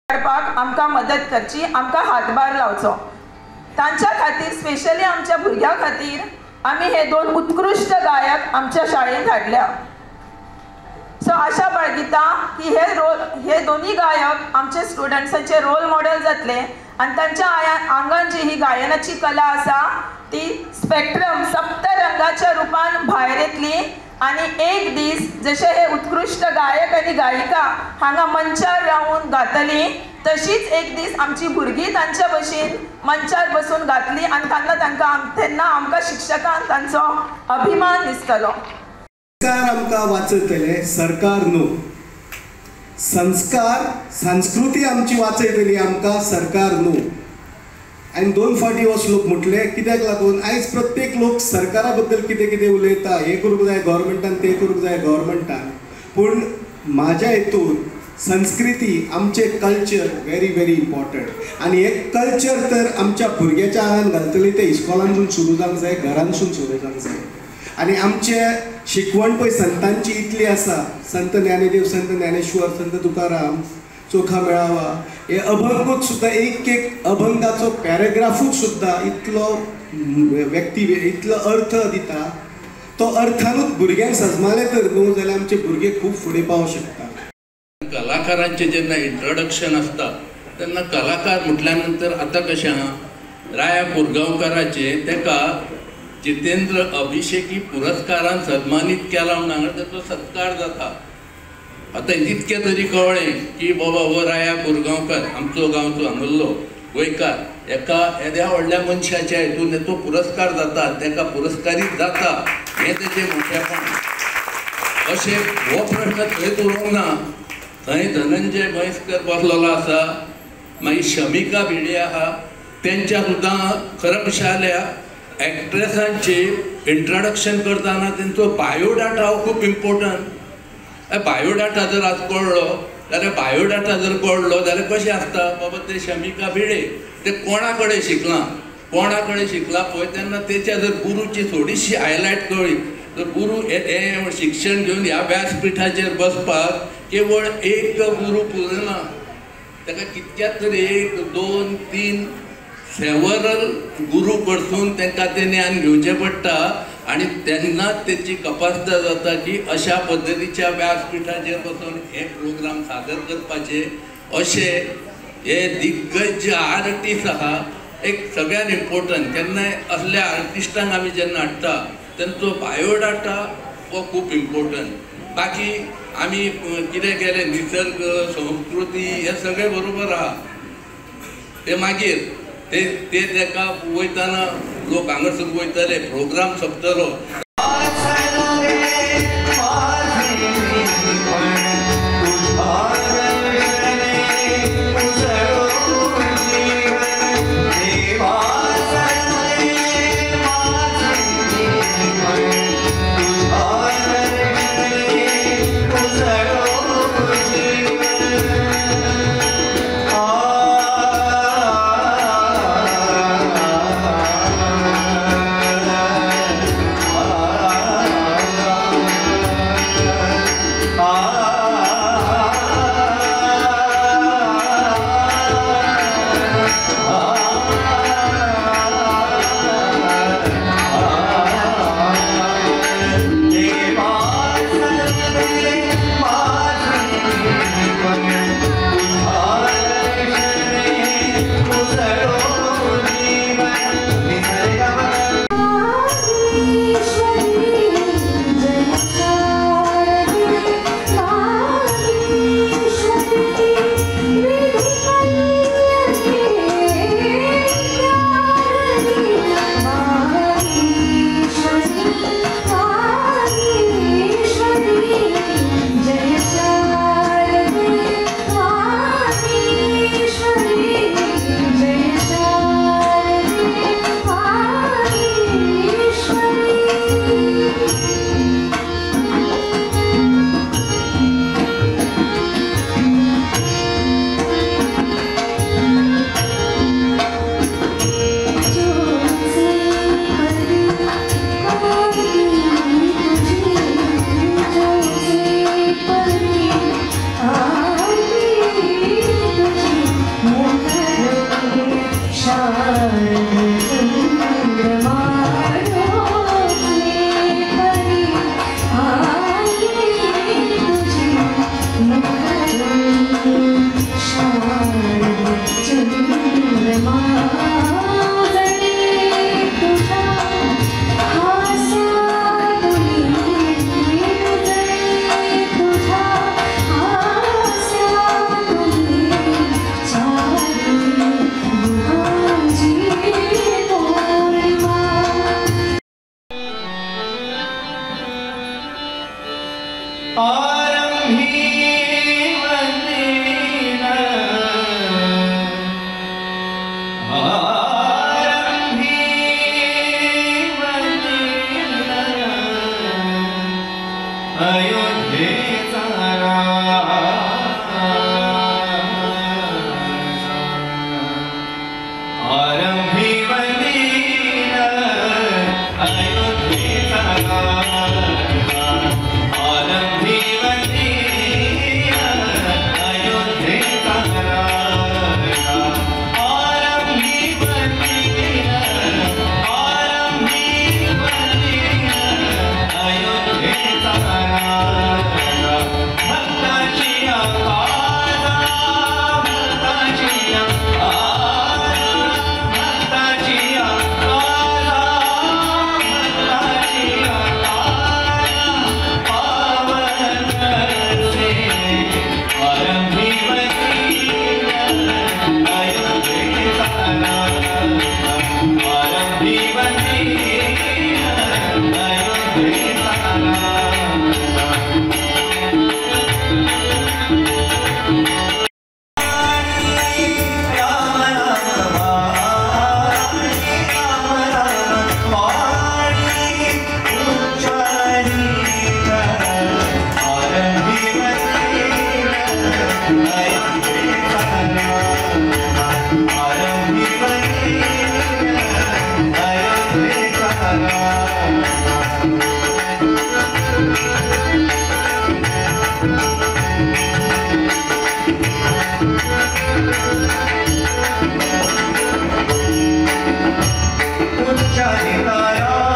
काडपाक आमकां मदत करची, आमकां हातभार लावचो। तांच्या खातीर स्पेशली आमच्या भुरग्यां खातीर आमी हे दोन उत्कृश्ट गायक आमच्या शाळेंत हाडल्या। सो आशा बाळगिता की हे दोनी गायक आमचे स्टुडंट्सांचे रोल मॉडेल जातले आनी तांच्या आंगान जी ही गायनाची कला आसा ती स्पेक्ट्रम सप्तरंगाच्या रुपान भायर येतली आनी एक दीस जशे हे उत्कृश्ट गायक आनी गायिका हांगा मंचार रावन गातली तशीच एक दीस आमची भुरगीं तांच्या भशेन मंचार बसून गातली आनी तांकां तांकां तेन्ना आमकां शिक्षकांक तांचो अभिमान दिसतलो। संस्कार आमकां वाचयतले सरकार न्हू, संस्कार संस्कृती आमची वाचयतली आमकां सरकार न्हू। आनी दोन फावटी हो श्लोक म्हटले कित्याक लागून आयज प्रत्येक लोक सरकारा बद्दल कितें कितें उलयता, हें करूंक जाय गव्हर्मेंटान, तें करूंक जाय गव्हर्मेंटान, पूण म्हाज्या हितून संस्कृती आमचें कल्चर व्हेरी व्हेरी इम्पॉर्टंट। आनी हें कल्चर तर आमच्या भुरग्याच्या आंगान घालतली तें इस्कॉलानसून सुरू जावंक जाय, घरानसून सुरू जावंक जाय। आनी आमचे शिकवण पळय संतांची इतली आसा, संत ज्ञानदेव, संत ज्ञानेश्वर, संत तुकाराम, चोखा मेळावा, हे अभंगूच सुद्दां एक एक अभंगाचो पॅराग्राफूच सुद्दां इतलो व्यक्ती इतलो अर्थ दिता, तो अर्थानूच भुरग्यांक सजमाले तर न्हू जाल्यार आमचे भुरगे खूब फुडें पावंक शकता। कलाकारांचे जेन्ना इंट्रोडक्शन आसता तेन्ना कलाकार म्हटल्या नंतर आतां कशें आहा, राया कोरगांवकाराचे तेका जितेंद्र अभिषेकी पुरस्कारान सन्मानीत केला म्हूण हांगा ताचो सत्कार जाता। आतां इतकें तरी कळ्ळें की बाबा हो राया कोरगांवकार आमचो गांवचो हांगल्लो गोंयकार, एका येद्या व्हडल्या मनशाच्या हितून तो पुरस्कार जाता, ताका पुरस्कारीत जाता, हें तेजें मोठेपण। अशें हो प्रश्न थंयच उरूंक ना, थंय धनंजय म्हैसकर बसलेलो आसा, मागीर शमिका भिडे आहा, तेंच्या सुद्दां खरें म्हणल्यार एक्ट्रेसांचे इंट्रोडक्शन करतना तेंचो बायोडाटा हो खूब इम्पोर्टंट। बायोडाटा जर आज कळ्ळो जाल्यार, बायोडाटा जर कळ्ळो जाल्यार कशें आसता बाबा ते शमिका भिडे ते कोणा कडेन शिकलां, कोणा कडेन शिकलां पळय तेन्ना तेच्या जर गुरूची थोडीशी हायलायट कळ्ळी तर गुरू हें शिक्षण घेवन ह्या व्यासपिठाचेर बसपाक केवळ एक गुरू पुरना, ताका कितक्यात तरी 1 2 3 सेवरल गुरू कडसून तांकां तें ज्ञान घेवचें पडटा आनी तेन्ना तेची कपासता जाता की अशा पद्दतीच्या व्यासपिठाचेर बसून हे प्रोग्राम सादर करपाचे। अशे हे दिग्गज आर्टिस्ट आहा, एक सगळ्यान इम्पोर्टंट केन्नाय असल्या आर्टिस्टांक आमी जेन्ना हाडटा तेंचो बायोडाटा हो खूब इम्पोर्टंट। बाकी आमी कितें केलें निसर्ग संस्कृती हें सगळें बरोबर आहा, ते मागीर ते ते ताका वयतना लोक हांगासर वयतले, प्रोग्राम सोंपतलो। Ah. उच्चारिताया।